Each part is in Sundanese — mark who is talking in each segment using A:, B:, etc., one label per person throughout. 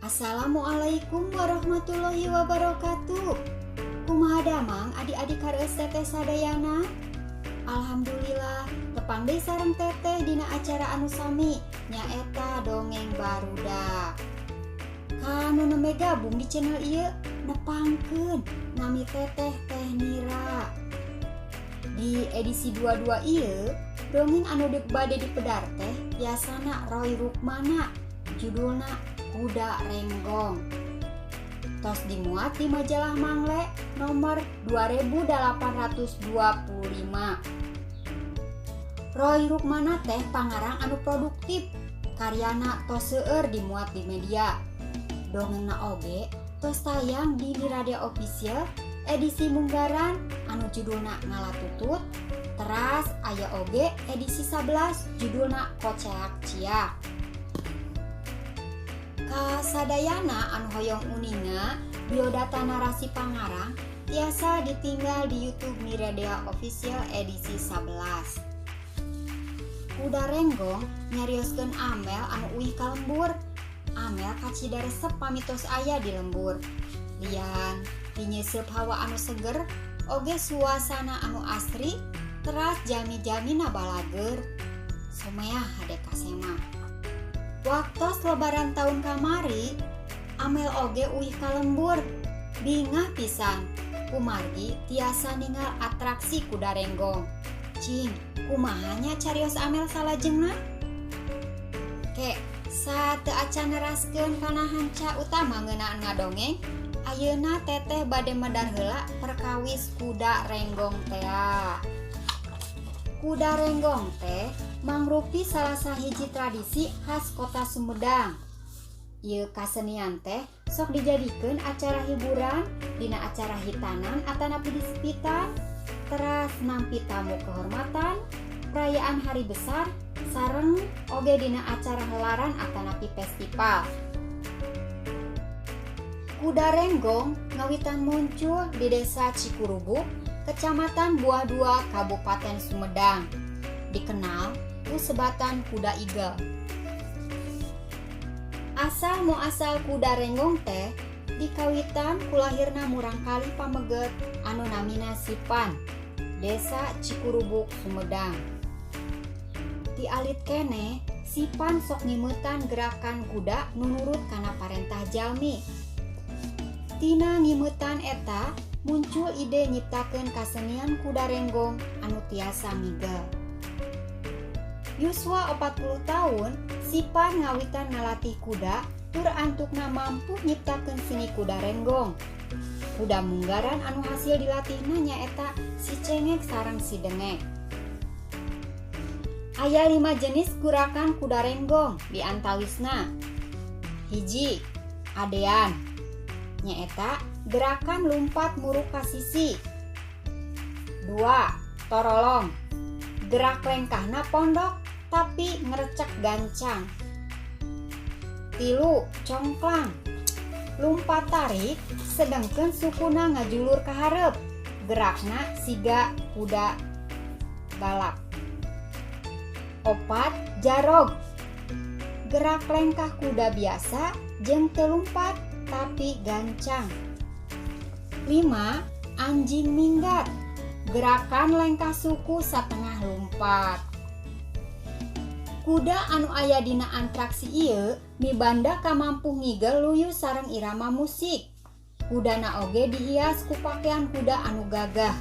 A: Assalamualaikum warahmatullahi wabarakatuh. Kumaha damang adik-adik kareus teteh sadayana? Alhamdulillah tepang deui sareng teteh dina acara anu sami, nyaeta Dongeng Barudak. Kanu nembe gabung di channel ieu, nepangkeun nami teteh Teh Nira. Di edisi 22 ieu, dongeng anu bade dipedar teh biasana Roy Rukmana, judulna Kuda Renggong. Tos dimuat di majalah Mangle nomor 2825. Roy Rukmana teh pangarang anu produktif, karyana tos seueur dimuat di media. Dongengna oge tos tayang di Radio Official edisi Munggaran anu judulna Ngalatutut, teras aya oge edisi 11 judulna Koceak Ciak. Kasadayana anu hoyong uninga biodata narasi pangarang tiasa ditinggal di YouTube Miradea Official edisi 11. Kuda Renggong nyarioskeun Amel anu uih ka lembur. Amel kacida resep pamitos aya di lembur. Lian tinyeuseup hawa anu seger oge suasana anu asri, teras jami-jamina balageur. Someah hade kasema. Waktos lebaran tahun kamari, Amel oge uih ka lembur. Bingah pisan kumargi tiasa ningal atraksi kuda renggong. Cing, kumaha nya carios Amel salajengna? Ke, sateu acan neraskeun kana hanca utama ngeunaan ngadongeng, ayeuna teteh bade medar heula perkawis kuda renggong tea. Kuda renggong teh mangrupi salah sahiji tradisi khas kota Sumedang. Ieu kasenian teh sok dijadikeun acara hiburan dina acara hitanan atanapi disepitan, teras nampi tamu kehormatan, perayaan hari besar, sareng oge dina acara helaran atanapi festival. Kuda Renggong ngawitan muncul di desa Cikurubuk, Kecamatan Buah Dua, Kabupaten Sumedang. Dikenal ku sebatan kuda igel. Asal muasal kuda renggong teh dikawitan ku lahirna murangkali pameget anu namina Sipan, Desa Cikurubuk, Sumedang. Ti alit keneh, Sipan sok ngimeutan gerakan kuda nu nurut kana parentah jalmi. Tina ngimeutan eta muncul ide nyiptakeun kasenian kuda renggong anu tiasa ngigel. Yuswa 40 tahun, Sipan ngawitan ngalatih kuda tur antukna mampu nyiptakeun seni kuda renggong. Kuda munggaran anu hasil dilatihna nyaeta si Cengek sareng si Dengek. Aya 5 jenis gerakan kuda renggong, di antawisna: 1, adean, nyaeta gerakan lumpat muruk ka sisi. 2, torolong, gerak lengkahna pondok tapi ngerecek gancang. 3, congklang, lumpat tarik sedangkan sukuna ngajulur ka hareup, gerakna siga kuda balap. 4, jarog, gerak lengkah kuda biasa jeung teu lumpat tapi gancang. 5, anjing minggat, gerakan lengkah suku satengah lumpat. Kuda anu aya dina atraksi ieu mibanda kamampuh ngigel luyu sareng irama musik. Kudana oge dihias ku pakaian kuda anu gagah.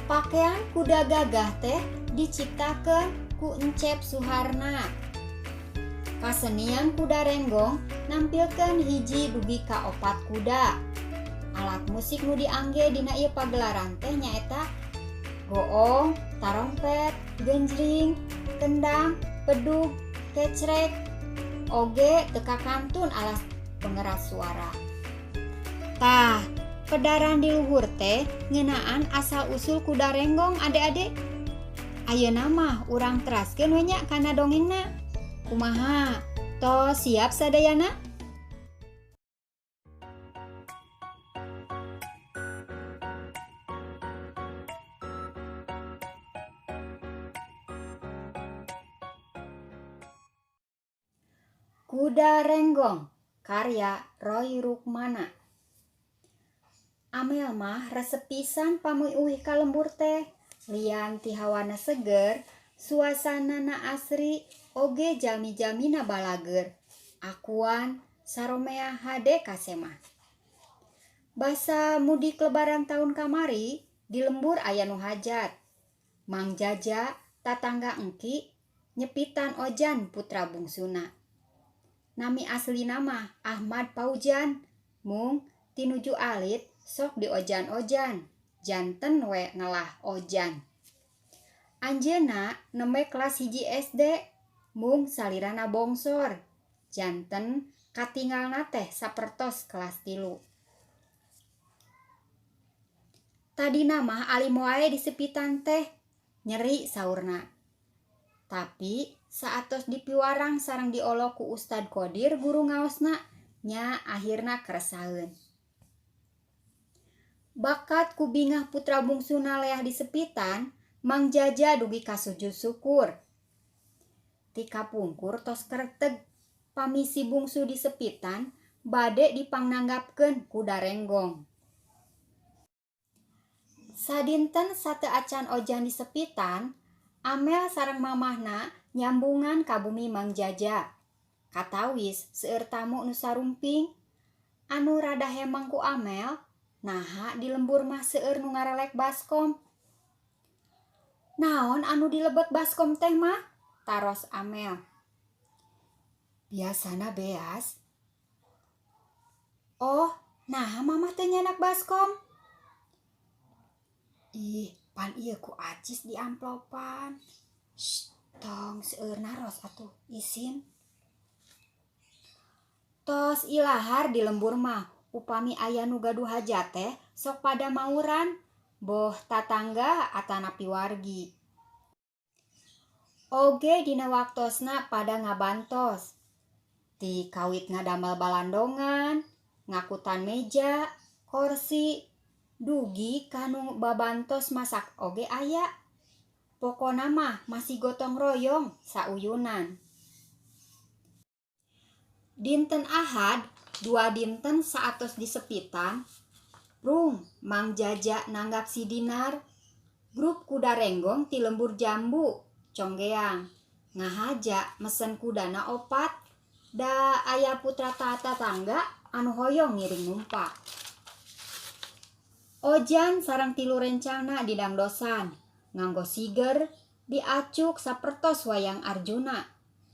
A: Pakaian kuda gagah teh diciptakeun ku Encep Suharna. Kasenian kuda renggong nampilkeun 1 dugi ka 4 kuda. Alat musik nu diangge dina ieu pagelaran teh nyaeta goong, tarompet, genjring, kendang, bedug, kecrek, oge teu kakantun alas pengeras suara. Tah, pedaran di luhur teh ngeunaan asal usul kuda renggong adik-adik. Ayeuna mah urang teraskeun we nya kana dongengna. Kumaha? Tos siap sadayana? Kuda Renggong karya Roy Rukmana. Amel mah resep pisan pami uih ka lembur teh, lian ti hawana seger, suasanana asri oge jalmi-jalmina balageur, akuan saromea hade kasemah. Basa mudik lebaran taun kamari di lembur aya nu hajat. Mang Jaja tatangga engki nyepitan Ojan putra bungsuna. Nami aslina mah Ahmad Paujan, mung tinuju alit sok diojan-ojan, janten we ngelah Ojan. Anjeunna nembe kelas 1 SD, mung salirana bongsor, janten katingalna teh sapertos kelas 3. Tadina mah alim wae disepitan teh, nyeri saurna. Tapi saatos dipiwarang sareng diolok ku Ustad Kodir guru ngaosna, nya akhirna keresaeun. Bakat ku bingah putra bungsuna leah disepitan, Mang Jaja dugi ka sujud syukur. Ti kapungkur tos kerteg, pami si bungsu disepitan, bade dipangnanggapkeun kuda renggong. Sadinten sateuacan Ojan disepitan, Amel sareng mamahna nyambungan ka bumi Mang Jaja. Katawis seueur tamu nu sarumping, anu rada hemang ku Amel, naha di lembur mah seueur nu ngarelek baskom. Naon anu dilebet baskom teh mah? Taros Amel. Biasana beas. Oh, naha mamah teh nyandak baskom? Ih, pan ieu ku acis di amplopan. Shh, tong seueur naros atuh, isin. Tos ilahar di lembur mah, upami aya nu gaduh hajat teh sok pada mauran, boh tatangga atanapi wargi. Oge dina waktosna pada ngabantos. Ti kawit ngadamel balandongan, ngakutan meja, kursi, dugi kanu babantos masak oge aya. Pokona mah masih gotong royong sauyunan. Dinten Ahad, 2 dinten saatos disepitan, rung Mang Jaja nanggap si Dinar, grup kuda renggong ti lembur jambu, Conggeang, ngahaja mesen kudana 4, da aya putra tatangga anu hoyong ngiring numpak. Ojan sareng 3 rencana didangdosan, nganggo siger, diacuk sapertos wayang Arjuna,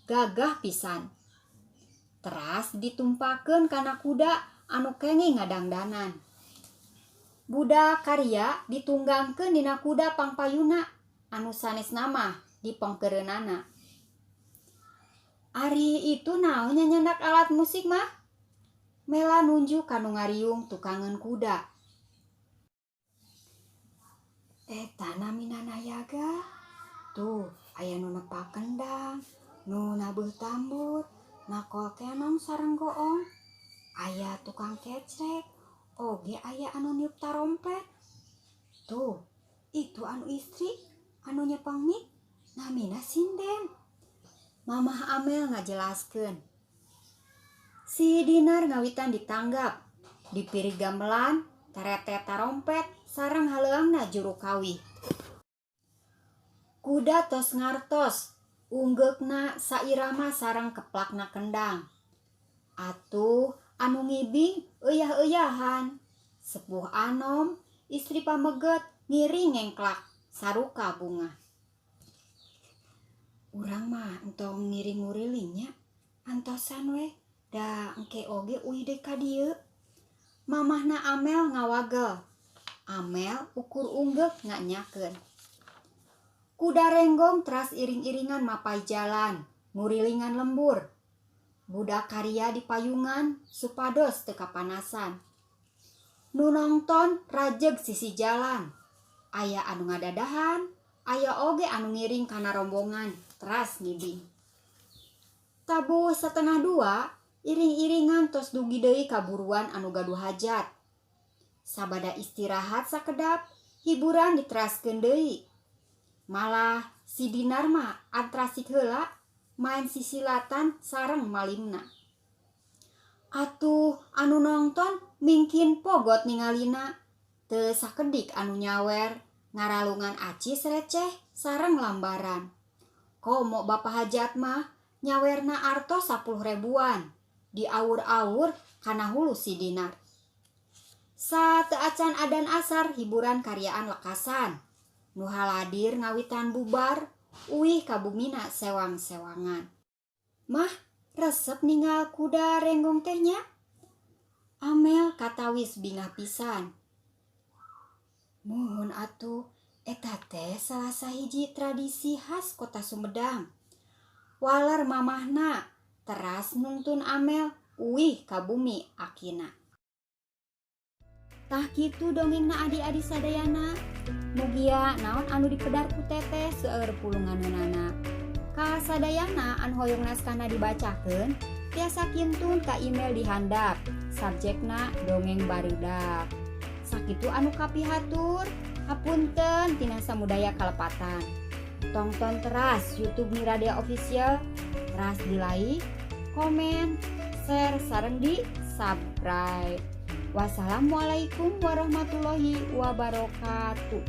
A: gagah pisan. Teras ditumpakeun kana kuda anu kenging ngadangdanan. Budak karya ditunggangkeun dina kuda pangpayuna anu sanesna mah dipengkeureunana. Ari itu naon nyandak alat musik mah? Mela nunjuk kanu ngariung tukangeun kuda. Eta namina nayaga. Tuh, aya nu nepak kendang, nu nabuh tambur, nakol kenong sareng goong. Aya tukang kecrek, oge aya anu niup tarompet. Tuh, itu anu istri, anu nyepeng mik, namina sinden. Mamah Amel ngajelaskeun. Si Dinar ngawitan ditanggap, dipiri gamelan, terete tarompet, sareng haleuangna juru kawih. Kuda tos ngartos, unggeukna sairama sareng keplakna kendang. Atuh anu ngibing euy-euyahan. Sepuh anom, istri pameget ngiring ngengklak saruka bunga. Urang mah entong ngiring nguriling nya, antosan we, da engke oge uih deui ka dieu. Mamahna Amel ngawagel. Amel ukur unggeuk nganyakeun. Kuda renggong teras iring-iringan mapai jalan, ngurilingan lembur. Budak karya di payungan supados teu kapanasan. Nu nongton rajeg sisi jalan. Aya anu ngadadahan, aya oge anu ngiring kana rombongan, teras ngibing. Tabuh 1:30, iring-iringan tos dugi deui ka buruan anu gaduh hajat. Sabada istirahat sakedap, hiburan diteraskeun deui. Malah si Dinar mah antrasik heula main sisilatan sareng malimna. Atuh anu nongton mingkin pogot ningalina. Teu sakedik anu nyawer ngaralungan acis receh sareng lambaran. Komo Bapak Hajat mah nyawerna artos 10 ribuan. Diawur-awur kana hulu si Dinar. Sateuacan adan asar, hiburan karyaan lekasan. Nu haladir ngawitan bubar, uih ka bumina sewang-sewangan. "Mah, resep ningal kuda renggong teh nya?" Amel katawis bingah pisan. "Muhun atuh, eta teh salah sahiji tradisi khas kota Sumedang," waler mamahna teras nungtun Amel uih ka bumi akina. Tah, kitu dongengna, adi-adi sadayana. Mugia naon anu dipedar ku teteh seueur pulunganeunana. Ka sadayana anu hoyong naskahna dibacakeun, tiasa kintun ka email di handap, subjekna dongeng barudak. Sakitu anu kapihatur, hapunten tina samudaya kalepatan. Tongton teras YouTube Miradea Official, teras di like, komen, share, sareng di subscribe. Wassalamualaikum warahmatullahi wabarakatuh.